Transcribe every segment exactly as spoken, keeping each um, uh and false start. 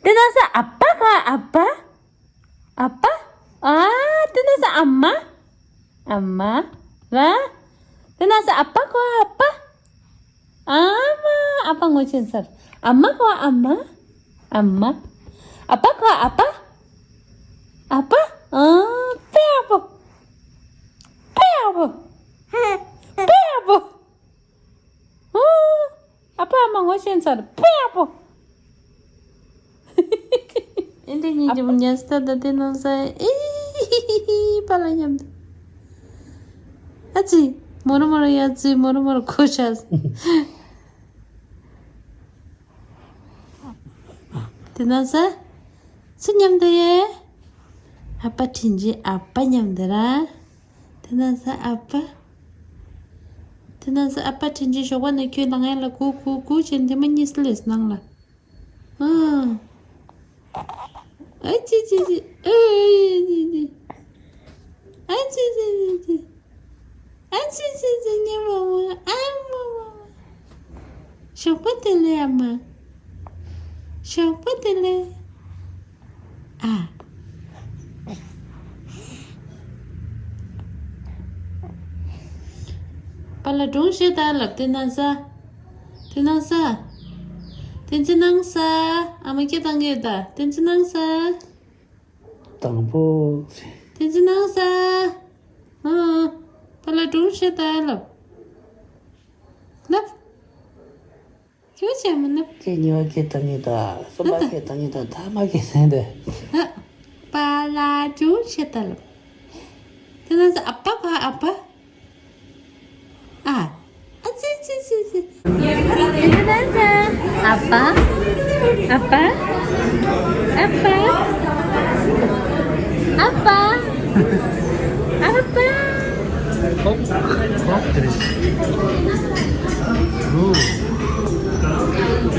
དེ་ན་ས་ཨ་པ་ག་ཨ་པ། ཨ་པ། ཨ། དེ་ན་ས་ཨ་མ། ཨ་མ། ར། དེ་ན་ས་ཨ་པ་ག་ཨ་པ། ཨ་མ། ཨ་པ་ངོ་ཆེན་སར། ཨ་མ་ག་ཨ་མ། ཨ་མ། ཨ་པ་ག་ཨ་པ། ཨ་པ། ཨ། པེ་ཨ་པོ། པེ་ཨ་པོ། པེ་ཨ་པོ། ཨ། ཨ་ཕ་ཨ་མ་ངོ་ཤེས་ཚར། པེ་ཨ་ཕོ། ཨེ་འདྲ་གཉིས་ཀྱི་མུ་ཉལ་སྟ་ད་དེ་ནང་ས་ཨེ་ཧི་ཧི་ཧི་ཧི་པ་ལ་མཉམ་དུ། ཨ་ཙི། མོ་རོ་མོ་རོ་ཡ་ཙི་མོ་རོ་མོ་རོ་ཁོ་ཤ། དེ་ནང་ས། སུ་མཉམ་དུ་ཡེ། ཨ་ཕ་དྲིན་ཅན་ཨ་ཕ་མཉམ་དུ་ར། དེ་ན་ས་ཨ་ཕ། དེ་ན་ས་ཨ་ཕ་དྲིན་ཅན་ཞོགས་པ་ནས་ཁྱོད་ལངས་ཡ་ལ་གུ་གུ་གུ་བྱས་འདི་མ་གཉིས་སུ་ལས་སྣང་ལ། ཨ། ཨ་ཙི་ཙི་ཙི། ཨ་ཙི་ཙི་ཙི། ཨ་ཙི་ཙི་ཙི། ཨ་ཙི་ཙི་ཙི་ཉི་མ་མ། ཨ་མ་མ་མ། ཞོགས་པ་དེ་ལས་ཨ་མ། ཞོགས་པ་དེ་ལས། ཨ། པཱ་ལགས་སྒྲུང་བཤད་དང་ལབ། དེ་ན་ས། དེ་ན་ས། དེ་ཚེ་ནང་ས། ཨ་མ་སྐད་བཏང་གི་ཡོད་ད། དེ་ཚེ་ནང་ས། དང་པོ། དེ་ཚེ་ནང་ས། ཨ། པཱ་ལགས་སྒྲུང་བཤད་དང་ལབ། ལབ། ཁྱོད་བྱས་མི་ནུབ། སྐད་གཉིས་པ་སྐད་བཏང་ངེས་དང་གསུམ་པ་སྐད་བཏང་ངེས་དང་ཐ་མ་སྐད་ཟེར་འདི། ཨ། པཱ་ལགས་སྒྲུང་བཤད་དང་ལབ། དེ་ན་ས་ཨ་ཕ་ག་ཨ་ཕ། ཨ། ཨ་ཙི་ཙི་ཙི་ཙི། དེ་ན་ས་ཨ་ཕ། ཨ་ཕ། ཨ་ཕ། ཨ་ཕ། ཨ་ཕ། ཨོ། ཨོ། དེ་རེད། ཨོ།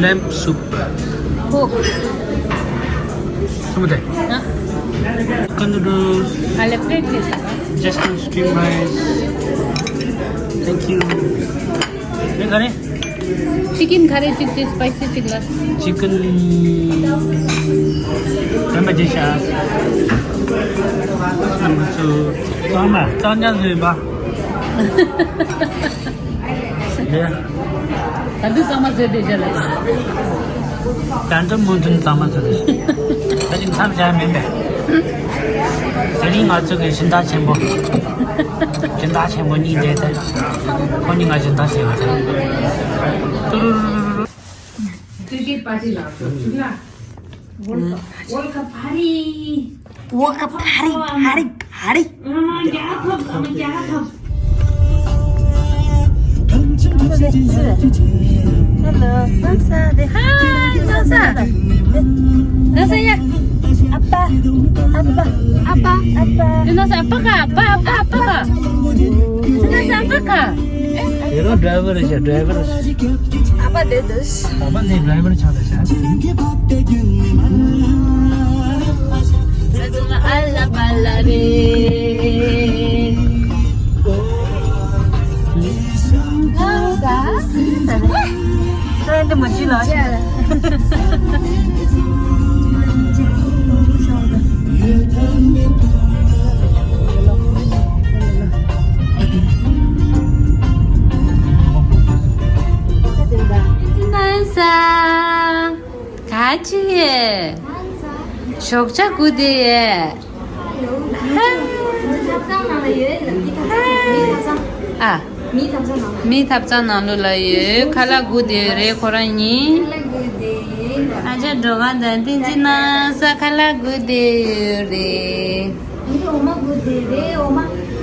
Lamb soup. ཨོ། ཚང་མ་དེ། ཨ། ཀ་ནུ་ཌལ་སི། ཨ་ལེ་པི་ལེཊ་ལས་ས། Jasmine steamed rice. Thank you. ཨེ་ག་རེ། ཅི་ཀེན་ག་རེ་གཅིག་དེ་སི་པའི་སི་གཅིག་ལ། ཅི་ཀེན་རན་པ་ཅིག་ཤ། ཨ་མ་སུ། ཚང་མ་གཙང་རྐྱང་བཟོས་པ། ཡེ། ད་དུང་གཙང་མ་བཟོས་བསྡད་བཞག་ལ། ད་དུང་མུ་མཐུད་གཙང་མ་བཟོས་བསྡད། ད་ཅི་མཚམས་བཞག་མིན་པས། དེ་རིང་ང་ཚོ་གི་སྦྱིན་བདག་ཆེན་པོ། སྦྱིན་བདག་ཆེན་པོ་གཉིས་བསྡད་དེ། ཁོ་གཉིས་ང་སྦྱིན་བདག་བྱེད་པ་དེ། ཏུ་རུ་རུ་རུ་རུ། Cricket party ལ་ཆུག་ན། World Cup World Cup party. World Cup party, party, party. ཨ་མ་རྒྱལ་ཁབ། ཨ་མ་རྒྱལ་ཁབ། Hello, ནང་ས་དེ། Hi, ནང་ས། ནང་ས་ཡ། ཨ་ཕ། ཨ་ཕ། ཨ་ཕ། ཨ་ཕ། དེ་ནང་ས་ཨ་ཕ་ག་ཨ་ཕ། ཨ་ཕ། ཨ་ཕ་ག་དེ་ནང་ས་ཨ་ཕ་ག་དེ་རང་ཌ་རའི་ཝར་རེད་ཤག་ཌ་རའི་ཝར། ཨ་ཕ་དེ་དུ། ཨ་ཕ་དེ་ཌ་རའི་ཝར་ཆགས་ད་ཤག་ཨ་ལ་པ་ལ་རེ། ཨ་ས། ཨ་འདི་མ་ཅི་ལ། ཨ་ས། ག་ཅི་ཡེ། ཞོགས་ཇ་གུ་དེ་ཡེ། ཨ། མིའི་ཐབ་ཚང་ནང་ལོགས་ལ་ཡོད། ཁ་ལག་གུ་དེ་རེད་ཁོ་རང་གཉིས། ཨ་ཅག་འགྲོ་ག་འདའ་བསྟན་འཛིན་ན་ས་ཁ་ལག་གུ་དེ་རེད།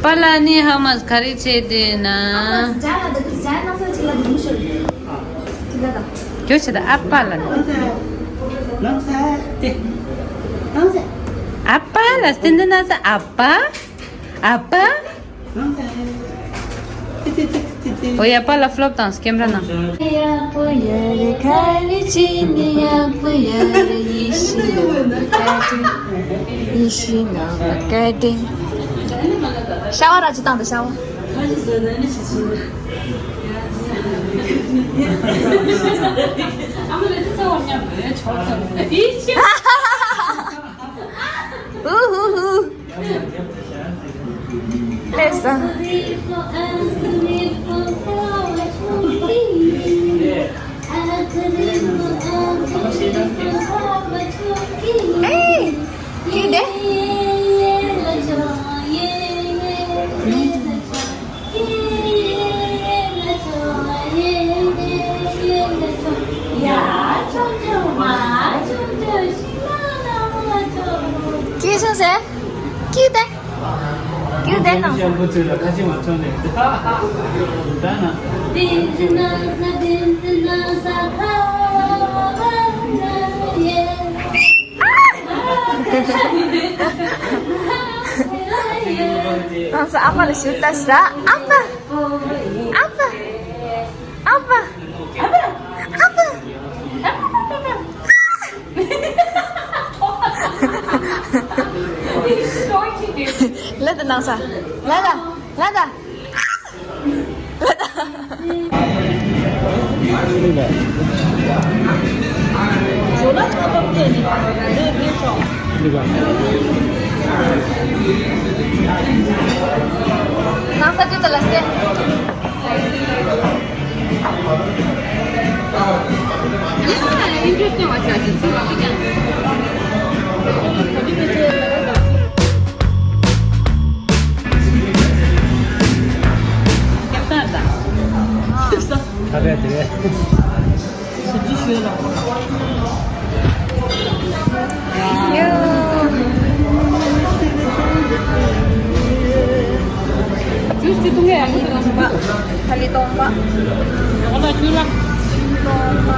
པཱ་ལགས་ནི་ཧ་མ་ག་རེ་བྱེད་དེ་ན། ཁྱོད་ཆེ་ད་ཨ་ཕ་ལ། ཨ་ཕ་ལ་སྟན་དེ་ན་ས་ཨ་ཕ། ཨ་ཕ། ཨོ་ཡ་པཱ་ལགས་ཕློབ་དང་ཀེམ་ར་ནང་། ཤ་བ་ར་ཅི་བཏང་འདུག་ཤ་བ། ཨ་མ་ལ་ཅི་ཚ་བ་མཉམ་དུ་ཆོག་ཐུབ། ཙང་། ཨེ། ཁྱོད་དེ། སྐྱིད་སོང་ཟེར། སྐྱིད་དེ། སྐྱིད་དེ་ནང་། ཤམ་བུ་ཚོས་ལ་ཁ་ཆེ་མ་ཆོག་ནས། ད་ན། ནང་ས་ཨ་ཕ་ལ་ཞུ་ལྟ་ས། ཨ་ཕ། ཨ་ཕ། ཨ་ཕ། ཨ་ཕ། ལ་ད་ནང་ས། ལ་ད། ལ་ད། ལ་ད། ནང་ས་དེ་ད་ལ་སེ། ཇུས་ཅི་འཐུང་ཡག་པོ་འདུག་ལ། ཁ་ལི་སྟོང་པ། ཨོ་ལ་ཅུ་ལ། སྟོང་པ།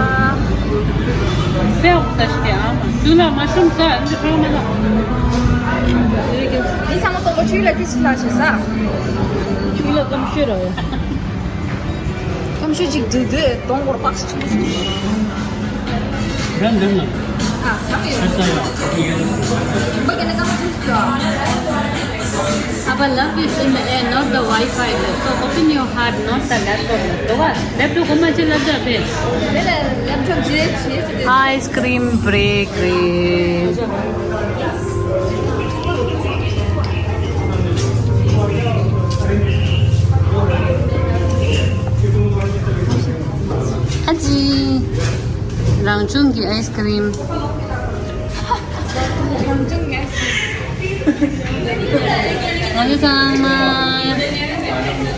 སེའུ་ཟ་ཞིག་ཨ་མ། ཅུ་ལ་མ་ཤུམ་ཟ། འདི་ཧྲ་མ་ལ། འདི་ཚང་མ་སྟོང་པ། ཅུ་ལ་ཏི་སི་ལ་ཞིག་ཟ། ཅུ་ལ་སྐམ་ཤོས་ར་ཡ། སྐམ་ཤོས་ཅིག་འདུག་འདུག་སྟོང་པོར་པགས་ཅིག་རང་འདོན་ན། ཨ། ཨ་ས་ཡ། ཨ་ཕ། Love is in the air, not the Wi-Fi. So open your heart, not the laptop. དོ་བ། ལེབ་ཊོབ་གོ་མ་ཅི་ལབ་ད་པེ། དེ་ལ་ལེབ་ཊོབ་ཇེ་ཇེ། Ice cream break རེད། ཨ་ཙི། རང་བྱུང་གི་ཨའི་སི་ཀི་རིམ། ང་ཚོ་ཚང་མ་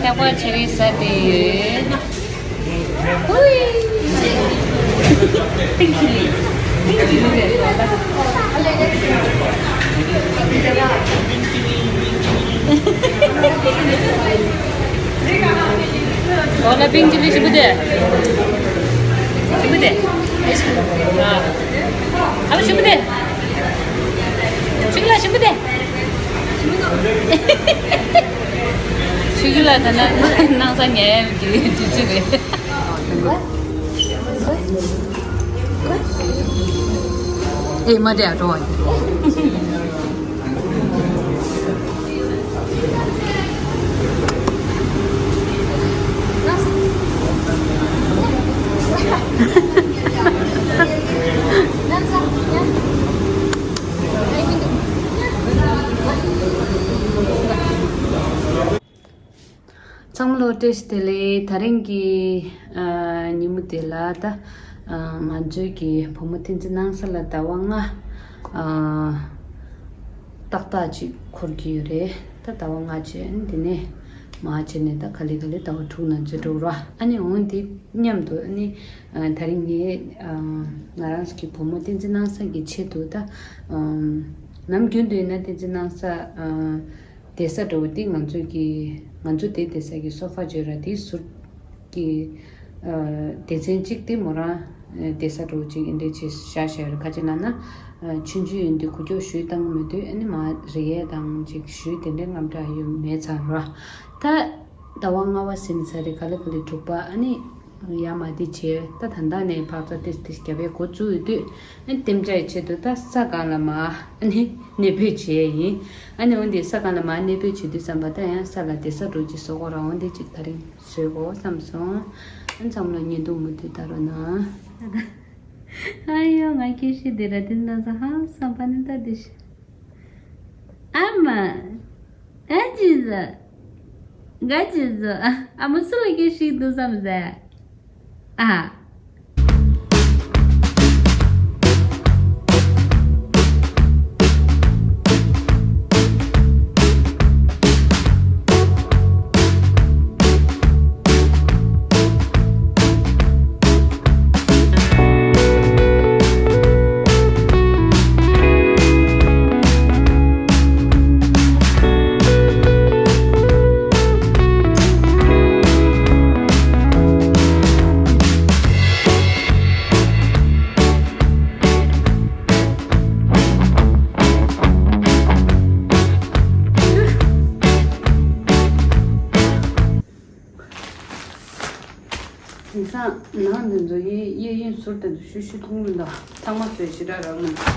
ཐག་པ་ཆེ་རིགས་ཟ་བསྡད་ཡོད། ཧུའི། ཨོ་ལ་པིང་ཅི་ལི་ཞིམ་པོ་དེ། ཞིམ་པོ་དེ། ཨ། ཨ་ཞིམ་པོ་དེ། ཆུ་གི་ལ་ཞིམ་པོ་དེ། ཆུ་གི་ལ་ད་ན་སྣང་ས་ཉལ་གི་དུས་ཚོད་རེད། ཨེ་མ་དེ་ཨ་འགྲོ་བ་ཡིན། ཚང་མ་ལ་བཀྲ་ཤིས་བདེ་ལེགས། ད་རིང་གི་ཨ་ཉིན་མོ་དེ་ལ་ད་ཨ་ང་ཚོའི་གི་བུ་མོ་བསྟན་འཛིན་སྣང་ས་ལ་ཟླ་བ་ལྔ་ཨ་ཏག་ཏག་ཅིག་འཁོར་གྱི་ཡོད་རེད། ད་ཟླ་བ་ལྔ་བྱས་ཨ་ནི་དེ་ནས་མར་བྱས་ནས་ད་ག་ལེ་ག་ལེ་ཟླ་བ་དྲུག་ནང་ཚུད་འགྲོ་ར། ཨ་ནི་འོང་དེ་མཉམ་དུ་ཨ་ནི་ཨ་ད་རིང་ངས་ཨ་ང་རང་གི་བུ་མོ་བསྟན་འཛིན་སྣང་ས་གི་ཆེད་དུ་ད་ཨ་ནམ་རྒྱུན་དུ་ཡིན་ན་བསྟན་འཛིན་སྣང་ས་ཨ་བསྡད་ས་འདྲ་བོ་དེ་ང་ཚོ་གི་ང་ཚོ་དེ་བསྡད་ས་གི་སོ་ཕ་བརྗོད་ར་དེའི་ཟུར་གྱི་ཨ་སྡེ་ཚན་གཅིག་དེ་མོ་རང་བསྡད་ས་འདྲ་བོ་ཅིག་ཨེ་འདྲས་བྱས་བཞག་བཞག་ཡོད་རེད། ཁ་ཅིག་ལབ་ན་ཨ་ཆུང་ཆུང་ཡིན་དུས་འགུལ་སྐྱོད་ཞུས་བཏང་མེད་དུས་ཨ་ནི་མར་རེད་ཡས་དང་ཅིག་ཞུས་དེ་འདྲའི་དངངས་སྐྲག་ཡོད་མེད་ཚར་ར། ད་ཟླ་བ་ལྔ་པ་ཟིན་ཚར་རེད། ག་ལེ་ག་ལེ་དྲུག་པ་ཨ་ནི། ཡ་མ་དེ་བྱས་ད་ད་ལྟ་ནས་འཕག་འཚག་ཏིས་ཏིས་རྒྱབ་པའི་འགོ་བཙུགས་ཡོད་དུས་ཨ་ནི་ལྟེམ་བྱ་ཡི་ཆེད་དུ་ད་ས་སྒང་ལ་མར་ཨ་ནི་གནས་སྤོས་བྱས་ཡིན། ཨ་ནི་འོན་ཏེ་ས་སྒང་ལ་མར་གནས་སྤོས་བྱེད་དུས་ཙམ་པ་ད་ཡང་ས་ལ་བསྡད་ས་འདྲ་བོ་ཅིག་བཟོ་དགོས་ར། འོན་ཏེ་ཅིག་ད་རིང་བཟོས་གོ་བསམ་སོང་། ཨ་ནི་ཚང་མ་ལ་བརྙན་ཐུང་མུ་མཐུད་ལྟ་རོགས་གནང་། ཨ་ཡོ་ང་སྐད་ཤེས་དེ་ར་དེ་ན་ས་ཧ་བསམ་པ་ནི་ད་དེ་ཤི། ཨ་མ། ཨ་ཅི་ཟ། ག་ཅི་ཟེར། ཨ་མ་སུ་ལ་སྐད་ཤིག་འདུག་བསམ་ཟེར། ཨ། དེང་སང་ནང་འདི་ཚོ་གཡས་གཡས་གཡོན་ཟུར་དེ་ཚོ་ཤུ་ཤུ་མཐོང་མི་འདུག་ཚང་མ་བཟོས་ཞེ་དྲག་རག་མི་འདུག་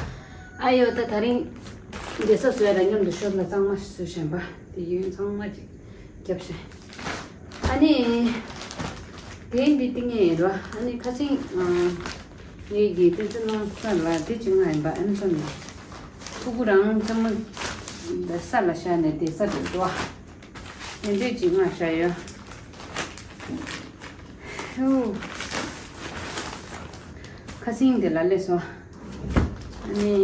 ཨ་ཡོ་ད་ད་རིང་བསྡད་ས་བཟོས་ར་མཉམ་དུ་ཤོར་ལ་གཙང་མ་བཟོས་བཞིན་པ་དེ་གཡས་གཡོན་ཚང་མ་ཅིག་རྒྱབ་བཞིན། ཨ་ནི། དེ་འདི་ཏིང་ངེ་ཡིན་རོ། ཨ་ནི་ཁ་སང་ངེད་ཀྱི་བསྟན་འཛིན་ནང་ས་ལ་དེ་ཅི་ང་ཡིན་པ་ཨེམ་ཚོ་ནས་ཕྲུ་གུ་རང་ཚང་མ་ས་ལ་བཞག་ནས་བསྡད་ས་རེད་འདུག་བ། དེ་འདྲས་ཅིག་ང་བཞག་ཡོད། ཧུ། ཁ་སང་དེ་ལ་སླེབས་སོང་། ཨ་ནི་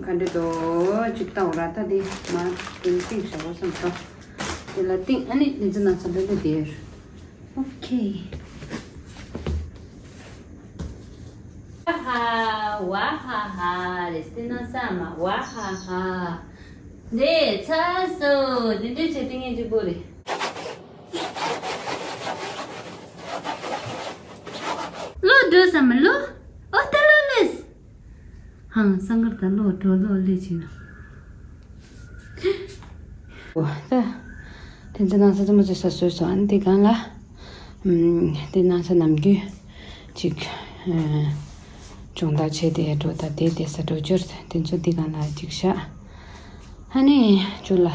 ག་འདྲས་འདུག་ཅིག་ལྟ་འོ་ར་ད་དེ་མ་དེ་ཏིང་བཞག་གོ་བསམ་སོང་། དེ་ལ་ཏིང་ཨ་ནི་ལིན་ཙི་ན་ཚ་ལ་ནི་དེར། ཨོ་ཁེ། ཧ་ཧ། ཝ་ཧ་ཧ་རེད། དེ་ན་ས་མ་ཝ་ཧ་ཧ། འདི་ཚ་སོ་འདི་འདྲས་བྱས་ཏིང་ངེ་གཅིག་པོ་རེད། ལོ་འགྲོ་ས་མ་ལོ། ཨོ་ད་ལོ་ལེས། ཧང་སང་གར་ད་ལོ་འགྲོ་ལོ་ལེ་ཅིག་ན། ཨོ་ད། དེ་ཚོ་ནང་ས་ཚོ་མོ་ཚོ་ས་སོས་སོ་ཨན་དེ་གང་ལ། ཨམ། དེ་ནང་ས་ནམ་རྒྱུན་ཅིག་ཨ། སྦྱོང་བརྡར་བྱས་ཏེ་འགྲོ་ད་དེ་དེ་ས་འགྲོ་རྒྱུར་དེ་ཚོ་དེ་གང་ལ་ཅིག་བཞག་ཨ་ནི་ཅུ་ལ།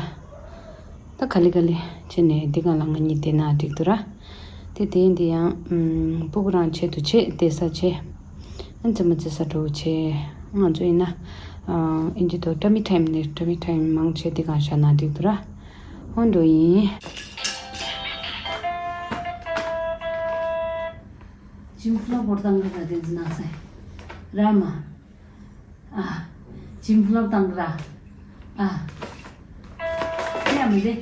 ད་ག་ལེ་ག་ལེ་བྱས་ནས་འདི་ག་ལ་ང་གཉིས་བསྡད་ན་འགྲིག་འདུག་ར། དེ་དེ་འདི་ཡང་ཨུམ། སྤུ་གུ་རང་ཆེད་དུ་བྱེད་བསྡད་ས་བྱེད། ཨ་ཙི་མ་ཙི་ས་འགྲོ་བྱེད། ང་ཚོ་ཡིན་ན་ཨ། ཨིན་ཇི་དུ་ཏ་མི་ཊའིམ་ནས་ཏ་མི་ཊའིམ་མང་ཆེ་འདི་ག་བཞག་ན་འགྲིག་འདུག་ར། འོ་འགྲོ་ཡིན། ཇིམ་ཕ་ལོ་བོར་དང་གི་ད་དེ་འཛིན་ན་སེ་ར་མ། ཨ། ཇིམ་ཕ་ལོ་བཏང་གི་ར། ཨ། དེ་ཡང་མི་དེ།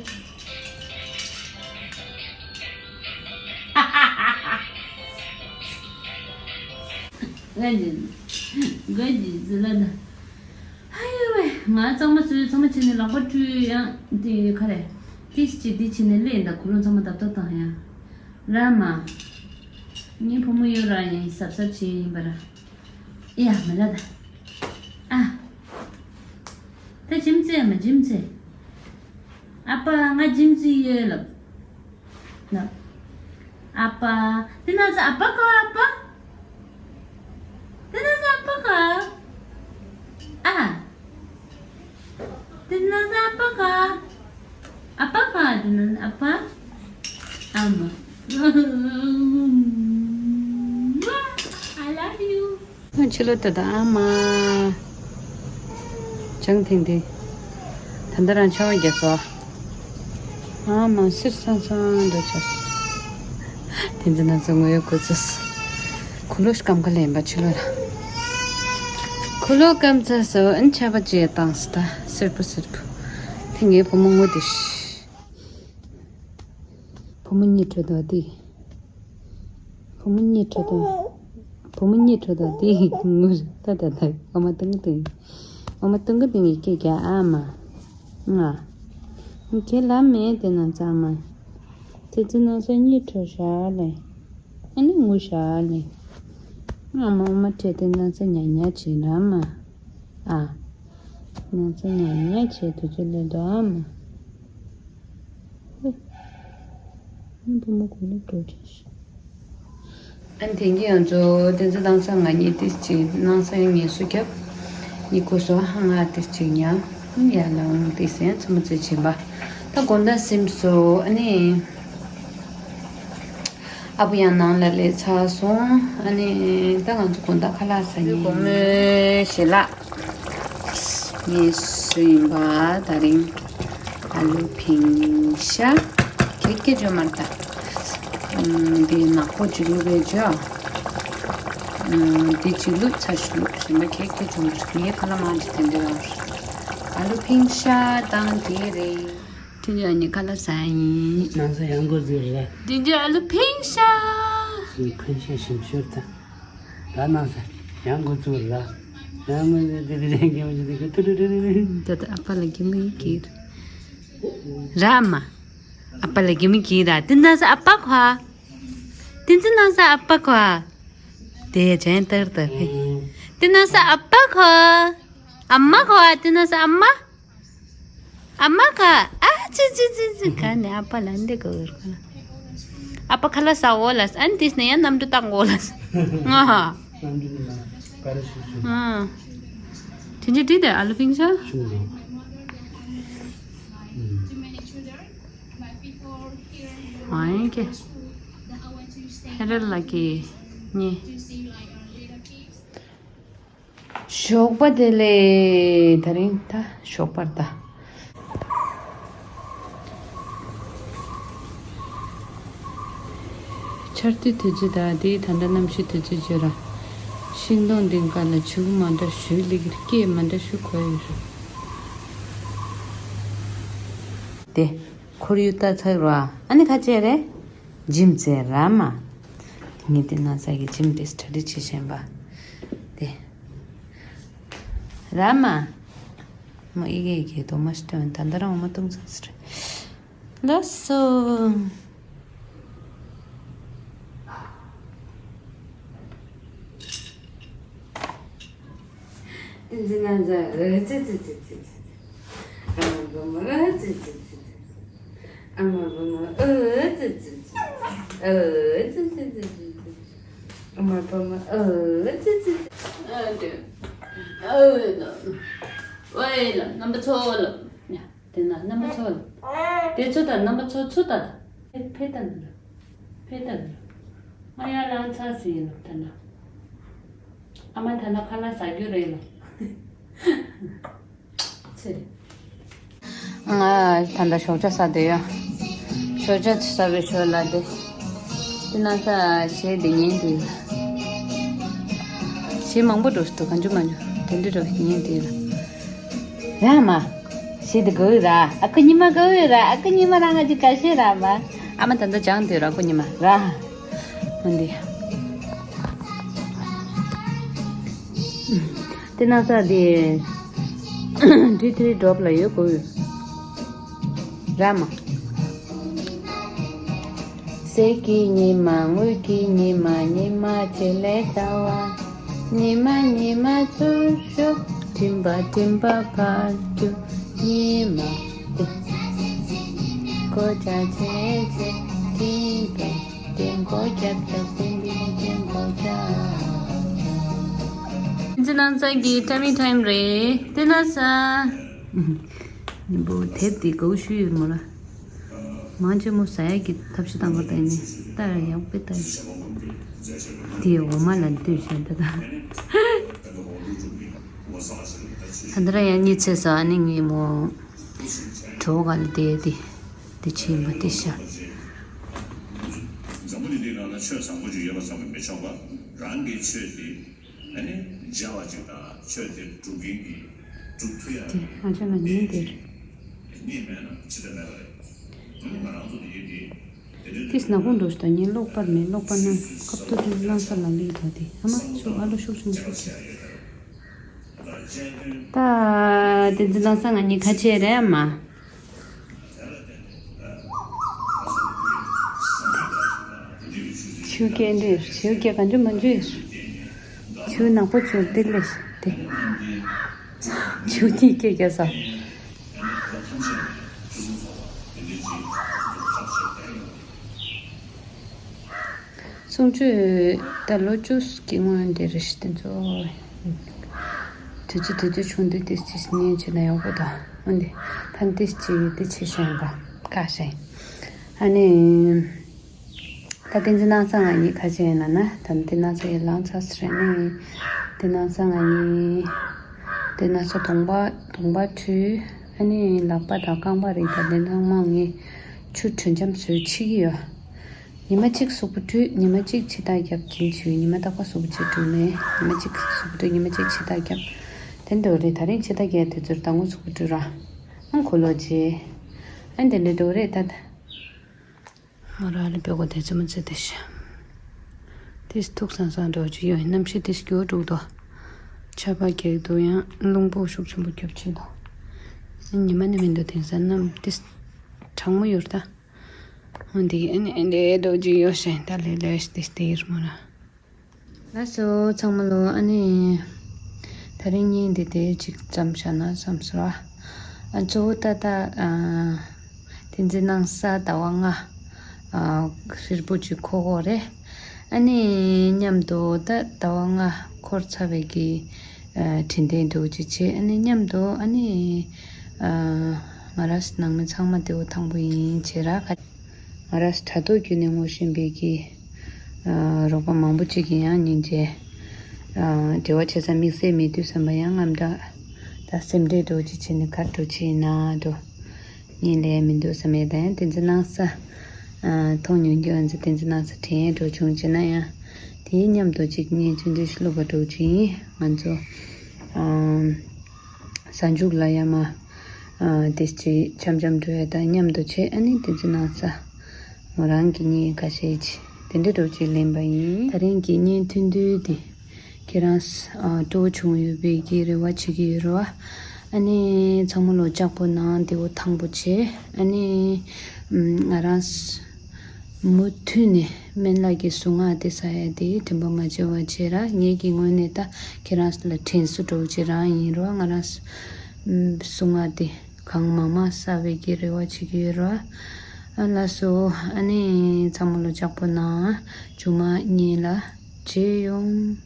ང་ཇི། ང་ཇི་ཟི་ལ་ན། ཨ་ཡོ་ཝེ། ང་གཙང་མ་བཟོས་ཚང་མ་བྱས་ནས་ལག་པ་བཀྲུས་ཡང་དེ་ག་རེ། དེ་ཅི་དེ་བྱས་ནས་ལས་ད་ཁོ་རང་ཚང་མ་བརྡབ་བརྡབ་བཏང་ཡང་། ར་མ། ངའི་བུ་མོ་ཡོད་ར་ཡིན་གཟབ་གཟབ་བྱས་ཡིན་པ་ར། ཡ་མ་ལ་ད། ཨ། ད་ཇིམ་ཙེ་མ་ཇིམ་ཙེ། ཨ་ཕ་ང་ཇིམ་ཙེ་ཡོད་ལབ། ལབ། ཨ་ཕ། དེ་ན་ས་ཨ་ཕ་ག་ཨ་ཕ། དེ་ན་ས་ཨ་ཕ་ག་ཨ། དེ་ན་ས་ཨ་ཕ་ག་ཨ་ཕ་ག་དེ་ན་ཨ་ཕ། ཨ་མ། I love you. ཕྱི་ལོ་ད་ད་ཨ་མ། ཅང་ཐེང་ཐེང་། ད་ལྟ་རང་ཆར་པ་བརྒྱབ་སོ། ཨ་མ་སིར་སང་སང་འགྲོ་ཆ། དེ་འཛིན་ན་ཚོ་ངོ་ཡོད་གོ་ཚོས། ཁོ་ལོ་སྐམ་ཁ་ལེན་པ་ཕྱི་ལོ་ལ། ཁོ་ལོ་སྐམ་ཚ་སོ་ཨན་ཆར་པ་ཅེ་བཏང་སི་ད་སིར་པོ་སིར་པོ། དེ་ངའི་བུ་མོ་ངོ་དེ་ཤི། བུ་མོ་གཉིས་ཁྲོད་དོ་དེ། བུ་མོ་གཉིས་ཁྲོད་དོ། བུ་མོ་གཉིས་ཁྲོད་དོ་དེ་ངུ་ད་ད་ད་ཨ་མ་ཏང་གི་ཏང་། ཨ་མ་ཏང་གི་ཏང་གི་སྐད་རྒྱག་ཨ་མ། ང་། ཁྱེད་ལ་མེད་དེ་ན་ཚང་མ། དེ་ཚོ་ནང་ས་གཉིས་ཁྲོད་བཞག་ལེ། ཨ་ནི་ངུ་བཞག་ལེ། ཨ་མ་ཨ་མ་ཁྲེད་དེ་ནང་ས་ཉ་ཉ་བྱེད་ན་མ། ཨ། ནང་ས་ཉ་ཉ་བྱེད་དུ་ཚོ་ལེ་དོ་ཨ་མ། ཨན་དེང་གི་ཡང་ཚོ་དེ་ཚོ་དང་ས་ང་གཉིས་ཏིས་ཅིག་ནང་ས་ཡང་ངལ་གསོ་རྒྱབ། གཉིད་ཁུག་སོ་ཧ་ང་ཏིས་ཅིག་ཉལ། ཡར་ལངས་ཏིས་ཡང་ཚོ་མ་ཚོས་བྱིན་པ། ད་དགོང་དག་སིམ་སོ་ཨ་ནི། ཨ་བུ་ཡང་ནང་ལ་སླེབས་ཚར་སོང་། ཨ་ནི་ད་ང་ཚོ་དགོང་དག་ཁ་ལག་ཟ་ཉིན། དགོང་མོའི་ཞལ་ལག་ངས་བཟོས་ཡིན་པ་ད་རིང་ཨ་ལུ་ཕིང་ཤ། ཁྱེད་ཀྱི་ཇོ་མར་ད། ཨམ། འདི་ནག་པོ་ཅིག་བླུགས་པའི་ཇོ། ཨམ། འདི་ཅིག་བླུགས་ཚར་ཞིག་བླུགས་གཞན་པ་ཁྱེད་ཀྱི་ཇོ་མར་ངའི་ཁ་ལ་མ་ཅིག་དེ་འདྲ་རང་། ཨ་ལུ་ཕིང་ཤ་དང་དེ་རེད། དྲིན་ཅན་ཨ་ནི་ཁ་ལ་ཟ་ཡིན། ནང་ས་ཡང་འགོ་འཛུལ་ར། དྲིན་ཅན་ཨ་ལུ་ཕིང་ཤ། ཕིང་ཤ་ཞིམ་ཤོར་ད། ར་ནང་ས་ཡང་འགོ་འཛུལ་ར། ཡང་འགོ་འཛུལ་དེ་དེ་རེད་གི་མ་ཅི་དེ་གི་ཏུ་ཏུ་ཏུ་ཏུ་ཏུ། ད་ད་ཨ་ཕ་ལ་གི་མི་གི་ར་མ། ཨ་ཕ་ལ་གི་མི་གི་ར། དེ་ནང་ས་ཨ་ཕ་ཁོ། དེ་ཚོ་ནང་ས་ཨ་ཕ་ཁོ། དེ་ཅན་ཏར་ཏར་ཧེ། དེ་ནང་ས་ཨ་ཕ་ཁོ། ཨ་མ་ཁོ། དེ་ནང་ས་ཨ་མ། ཨ་མ་ཁོ། ཨ་ཙི་ཙི་ཙི་ཙི། ག་ནས་ཨ་ཕ་ལ་འདི་གོ་གོ་ལ། ཨ་ཕ་ཁ་ལ་ས་འོ་ལ། ཨན་དེ་ནས་ཡང་གནམ་གྲུ་བཏང་གོ་ལ། ང་ཧ། གནམ་གྲུ་ནས་པ་ར་ཤུ་ཤུ། ཨ། དྲིན་ཅན་དྲིན་དེ་ཨ་ལུ་ཕིང་ཤ། ཤུ་ལ། ཨ་ཡིན་ཀྱེ། ཧེ་རེ་ལ་ཀྱེ། ཉེ། ཞོགས་པ་བདེ་ལེགས། དེ་རིང་ད་ཞོགས་པར་ད། ཆར་དུས་དུས་ཚོད་ད་དེ་ད་ལྟ་གནམ་གཤིས་དུས་ཚོད་བརྗོད་ར། ཤིང་སྡོང་སྟེང་ཀ་ལ་བྱིའུ་མ་འདྲ་ཞིག་སླེབས་ཀྱི་རེད། སྐད་མ་འདྲ་ཞིག་གོ་ཡོད་རེད། དེ་ཁོར་ཡུག་ལྟ་ཚར་ར། ཨ་ནི་ཁ་ཆེ་རེད། འཇིམ་ཙེ་ར་མ། ངས་དེ་ན་ཚ་གི་འཇིམ་དེ་སི་ཊ་ཌི་བྱེད་བཞིན་པ། དེ། ར་མ། མོ་ཨི་གེ་ཨི་གེ་དོ་མ་ཤི་ཏོན་ད་ལྟ་རང་མ་ཏུང་ས་སི་རེད། ལགས་སོ། ཏིན་ཙི་ན་ཛ་ཨ་ཙི་ཙི་ཙི་ཙི་ཙི། ཨ་མ་བུ་མོ་ཨ་ཙི་ཙི་ཙི་ཙི། ཨ་མ་བུ་མོ་ཨ་ཙི་ཙི་ཙི། ཨ་ཙི་ཙི་ཙི་ཙི་ཙི། ཨ་མ་བུ་མོ་ཨ་ཙི་ཙི་ཙི། ཨ་ཏི། ཨ་ན། ཝེ་ལ་རྣམ་པ་ཚོ་ལ། ཡ། དེ་ན་རྣམ་པ་ཚོ་ལ། དེ་ཚོ་དང་རྣམ་པ་ཚོ་ཚོ་ད། ཕེ་ད་ན། ཕེ་ད་ན། ང་ཡར་ལངས་ཚར་ཟིན་ཡིན་ནོ་ད་ན། ཨ་མ་ད་ན་ཁ་ལག་ཟ་རྒྱུ་རེད་ལ། ཚེ། ང་ད་ལྟ་ཞོགས་ཇ་ཟ་བསྡད་ཡོད། ཞོགས་ཇ་ཟ་བའི་ཞོར་ལ་དེ། དེ་ན་ས་གཞས་དེ་ཉན་དེ། གཞས་མང་པོ་འགྲོ་སྲིད་དོ་གང་བྱུང་མང་བྱུང་དེ་འདྲ་འགྲོ་ཉན་དེ་ལ། ར་མ། ཞེས་དེ་གོ་ཡོད་ར། ཨ་ཁུ་ཉི་མ་གོ་ཡོད་ར། ཨ་ཁུ་ཉི་མ་རང་ང་ཅིག་ག་ཤེད་ར་མ། ཨ་མ་ད་ལྟ་སྦྱང་དུས་ར་ཨ་ཁུ་ཉི་མ་ར། འོན་ཏེ། དེ་ན་ས་དེ། འདྲི་དེ་སྒྲོབ་ལ་ཡོད་གོ་ཡོད། ར་མ། གསེར་གྱི་ཉི་མ་དངུལ་གྱི་ཉི་མ་ཉི་མ་བྱེད་ལས་ཚ་བ། ཉི་མ་ཉི་མ་ཚུར་ཤོག་སྤྲིན་པ་སྤྲིན་པ་ཕར་རྒྱུག་ཉི་མ་དེ། སྒོ་ལྕགས་ཚེ་ཚེ་སྤྲིན་པས་སྤྲིན་སྒོ་རྒྱབ་རྒྱབ་སྤྲིན་པས་སྤྲིན་སྒོ་རྒྱབ། འཛི་ནང་ཚ་གི་ཏ་མི་ཊའིམ་རེད་དེ་ན་ས། འབོ་དེབ་དེ་གའུ་ཤུ་ཡོད་མོ་ལ། མང་ཆེ་མོ་ཟ་ཡག་གི་ཐབས་ཤེས་བཏང་ག་ད་ཡིན་ནི་ལྟ་ཡག་པོ་ལྟ་ཡིན། དེ་འོ་མ་ལ་ལྟོས་བྱས་ད་ད། ད་ད་ར་ཡང་གཉིད་ཆད་ས་ཨ་ནི་ངས་མོ། གྲོགས་ག་ལ་བསྡད་དེ། དེ་ཕྱིན་པ་དེ་ཤ། འཛམ་བུ་གླིང་འདིའི་ནང་ན་ཆོས་བཟང་པོ་ཅིག་ཡོད་པ་བསམ་གྱི་མི་ཆོག་པ། རང་གི་ཆོས་དེ། ཨ་ནི་མཇལ་བ་ཅིག་དང་ཆོས་དེ་སྒྲུབ་མཁན་གྱི་སྒྲུབ་ཐུབ་ཡག་དེ་ང་ཚོ་ལ་ཉན་དེ་རེད། གནས་མེད་ན་ཅི་ལྟ་མེད་པ་རེད། ང་རང་ཚོ་དེ་ཡིན་དེ། དེ་ནག་པོ་འགྲོ་ཞིག་དང་ངས་གློག་སྤར་མེད་གློག་སྤར་ན་སྐབས་ཐོག་དེ་བླང་ས་ལ་ལི་ཐོག་དེ་ཨ་མ་ཚོ་ཨ་ལོ་ཤུགས་ཆུང་ཤུགས་ཆེ། ད་དེ་ཚོ་བླང་ས་ང་གཉིས་ཁ་ཆེ་རེད་ཨ་མ། ཆུ་སྐྱེས་འདི་ཆུ་སྐྱེས་གང་ཆུ་མ་ཆུ་ཆུ་ནག་པོ་ཆུ་དེ་ལས་དེ་ཆུ་གཉིས་སྐྱེས་སྐྱེས་ས། གསུང་ཆོས་ད་ལོ་བཅུ་གི་སྔོན་དེ་རེ་ཞིག་དེ་ཚོ། དུས་ཚོད་དུས་ཚོད་ཆུང་དུས་ཏིས་ཏིས་ཉན་བྱེད་ན་ཡག་པོ་དང་འོན་ཏེ་ཕན་ཏིས་ཅི་དེ་ཆེ་ཤོས་ཡིན་པ་བཀའ་ཤག་ཡིན། ཨ་ནི། ད་དེ་ཚོ་ནང་ས་ང་གཉིས་ཁ་ཆེ་ཡིན་ལ་ན་ད་དེ་ནང་ས་ཡི་ལང་ཚ་སི་རེད་ནི། དེ་ནང་ས་ང་གཉིས། དེ་ནང་ས་གདོང་པ་གདོང་པ་ཁྲུས་ཨ་ནི་ལག་པ་དང་རྐང་པ་རིགས་དང་དེ་ཚང་མ་ངས་ ཆུ་དྲོད་འཇམ་བཟོས་ཕྱི་གི་ཡོད། ཉི་མ་གཅིག་གཟུགས་པོ་བཀྲུས། ཉི་མ་གཅིག་ཕྱི་ཐག་བརྒྱབ། རྒྱུན་ཞུས། ཉི་མ་རྟག་པར་གཟུགས་པོ་གཅིག་བཀྲུས་མེད། ཉི་མ་གཅིག་གཟུགས་པོ་བཀྲུས། ཉི་མ་གཅིག་ཕྱི་ཐག་བརྒྱབ། དེ་འདྲ་རེད། ད་རིང་ཕྱི་ཐག་བརྒྱབ་དུས་ཚོད་ལ་ད་སྔོན་གཟུགས་པོ་བཀྲུས་ར། ཨང་གོ་ལོ་རྗེ། ཨ་འདི་འདྲ་འགྲོ་རེད་ད། ད་མོ་རང་ལ་བོད་གོ་དེ་ཚོ་མ་ཚོད་དེ་ཤ། དེ་ཐུག་སང་སང་འགྲོ་རྒྱུ་ཡོད། གནམ་གཤིས་དེ་སྐྱོ་དྲུག་དོ། ཆར་པ་རྒྱག་འདུག་ཡང་རླུང་བུ་ཤུགས་ཆེན་པོ་རྒྱབ་ཕྱིན་དོ། ཉི་མ་ནི་མི་འདུག་དེང་སང་གནམ་དེ་གྲང་མོ་ཡོད་ད། འོན་ཏེ་ཨ་ནི་ཨ་འདྲའི་རྡོ་རྗེ་ཡོད་ཤེ་ད་ལེ་ལེ་ཞིག་དེ་སྟེར་མོ་ར། ལགས་སོ་ཚང་མ་ལོ། ཨ་ནི་ད་རིང་བརྙན་འདི་དེ་གཅིག་ཙམ་བཞག་ན་བསམ་སོང་ར། ཨ་གཙོ་བོ་ད་ལྟ་ཨ་བསྟན་འཛིན་སྣང་ས་ཟླ་བ་ལྔ་ཨ་ཧྲིལ་པོ་གཅིག་འཁོར་གོ་རེད། ཨ་ནི་མཉམ་དུ་ད་ཟླ་བ་ལྔ་འཁོར་ཚར་བའི་གི་ཨ་དྲན་རྟེན་འདྲ་བོ་ཅིག་བྱས། ཨ་ནི་མཉམ་དུ་ཨ་ནི་ཨ་ང་རང་ནང་མི་ཚང་མ་དེ་བོ་ཐང་པོ་ཡིན་བྱས་ར། ང་རང་དྲ་ཐོག་བརྒྱུད་ནས་ངོ་ཤེས་པའི་གི་ཨ་རོགས་པ་མང་པོ་ཅིག་གིས་ཡང་སྙིང་རྗེ། ཨ་འབྲེལ་བ་བྱེད་ས་དམིགས་བསལ་མེད་དུས་ཙམ་པ་ཡང་རྔམ་སྐྲག་ད་སེམས་ཁྲལ་འདྲ་བོ་ཅིག་བྱས་ནས་ག་འདྲ་བྱས་ན་འགྲོ། བརྙན་ལས་མི་འདུག་བསམ་ཡས་དང་། བསྟན་འཛིན་སྣང་ས་ཨ་མཐོང་མྱོང་རྒྱུ་ང་ཚོ་བསྟན་འཛིན་སྣང་ས་དྲན་འགྲོ་བྱུང་བྱས་ན་ཡང་དེའི་མཉམ་དུ་ཅིག་བརྙན་ཆུང་ཆུང་ཞིག་བླུག་པ་འདྲ་བོ་ཅིག་ཡིན། ང་ཚོ་ཨ་གཟའ་མཇུག་ལ་ཡ་མ་ཨ་དེ་ཅིག་འཆམ་འཆམ་འགྲོ་ཡ་དང་མཉམ་དུ་བྱས། ཨ་ནི་བསྟན་འཛིན་སྣང་ས་མོ་རང་གི་བརྙན་ཁ་ཤས་ཅིག་དེ་འདྲ་འདྲ་བོ་ཅིག་ལེན་པ་ཡིན། ད་རིང་གི་བརྙན་ཐུང་ཐུང་འདི་ཁྱེད་རང་ཨ་སྤྲོ་བོ་བྱུང་ཡོད་པའི་གི་རེ་བ་བྱེད་ཀྱི་ཡོད་རེད་བ། ཨ་ནི་ཚང་མ་ལོ་ལྕགས་པོ་ནང་དེ་བོ་ཐང་པོ་བྱས། ཨ་ནི་ང་རང་མུ་མཐུད་ནས་སྨན་བླ་གི་གཟུངས་སྔགས་དེ་ཟ་ཡ་དེ་དྲན་པ་མ་བརྗེད་པ་བྱས་ར། ངེད་ཀྱི་ངོས་ནས་ད་ཁྱེད་རང་ལ་དྲན་གསོ་འདྲ་བོ་ཅིག་རང་ཡིན་རོ། ང་རང་གཟུངས་སྔགས་དེ་གང་མང་མང་ཟ་བའི་གི་རེ་བ་བྱེད་ཀྱི་ཡོད་རོ། ཨ་ལགས་སོ། ཨ་ནི་ཚང་མ་ལོ་ལྕགས་པོ་ནང་མཇུག་མ་བརྙན་ལ་མཇལ་ཡོང་།